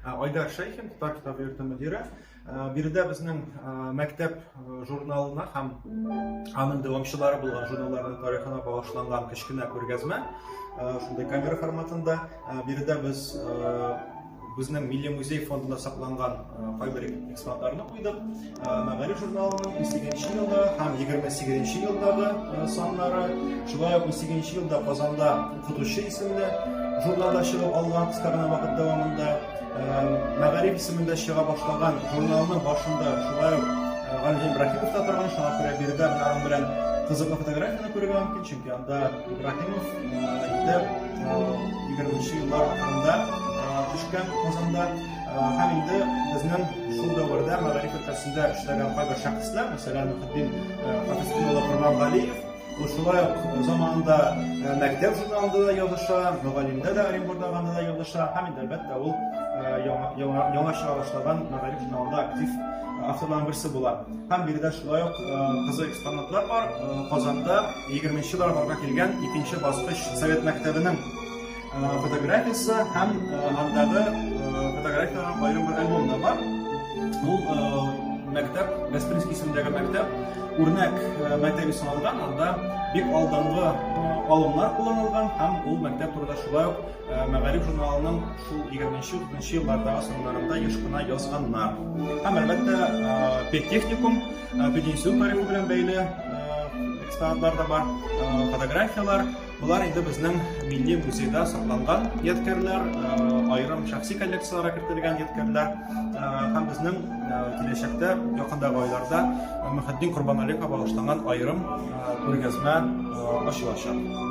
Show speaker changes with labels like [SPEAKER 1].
[SPEAKER 1] Айдар Шәйхин, Татар китабы йорты мөдире. Биредә безнең мәктәп журналына һәм аның дәвамчылары булган журналларның тарихына багышланган кечкенә күргәзмә, шундый камера форматында. Биредә без безнең Милли музей фондында сакланган кайбер экспонатларны куйдык. Мәгариф журналының 18 елда һәм 28 елдагы саннары, шулай ук 18 елда Казанда Укытучы исемле журналда чыгып алган кыска гына вакыт дәвамында Мәгариф исемендә чыга башлаган журналның башында шулай ук Галимҗан Ибраһимов та торган, шуңа күрә биредә менә аның белән кызыклы фотографияне күрергә мөмкин, чөнки анда Ибраһимов инде 20 еллар ахырында төшкән Казанда һәм инде безнең шул дәвердә мәгариф өлкәсендә эшләгән кайбер шәхесләр, мәсәлән, Мөхетдин Хафизетдин улы Корбангалиев, Ул шулай ук заманында мәктәп журналында да языша, мөгаллимдә дә Оренбургда да языша һәм инде әлбәттә ул яңа яңа чыга башлаган мәгариф журналында актив авторларның берсе була. Һәм биредә шулай ук кызык экспонатлар бар. Казанда 20 еллар барлыкка килгән икенче баскыч совет мәктәбенең фотографиясе һәм андагы фотографияләрнең аерым бер альбом да бар. Ул мәктәп, Гаспринский исемендәге мәктәп, үрнәк мәктәп исеме алган, анда бик алдынгы алымнар кулланылган һәм ул мәктәп турында шулай ук Мәгариф журналының шул 20-30 еллардагы саннарында еш кына язганнар. Һәм әлбәттә, педтехникум, пединститут тарихы белән бәйле экспонатлар да бар, фотографияләр. Болар инде безнең милли музейда сакланган ядкәрләр, аерым шәхси коллекцияләргә кертелгән ядкәрләр һәм безнең киләчәктә якындагы айларда Мөхетдин Корбаналиевка багышланган аерым күргәзмә ачылачак.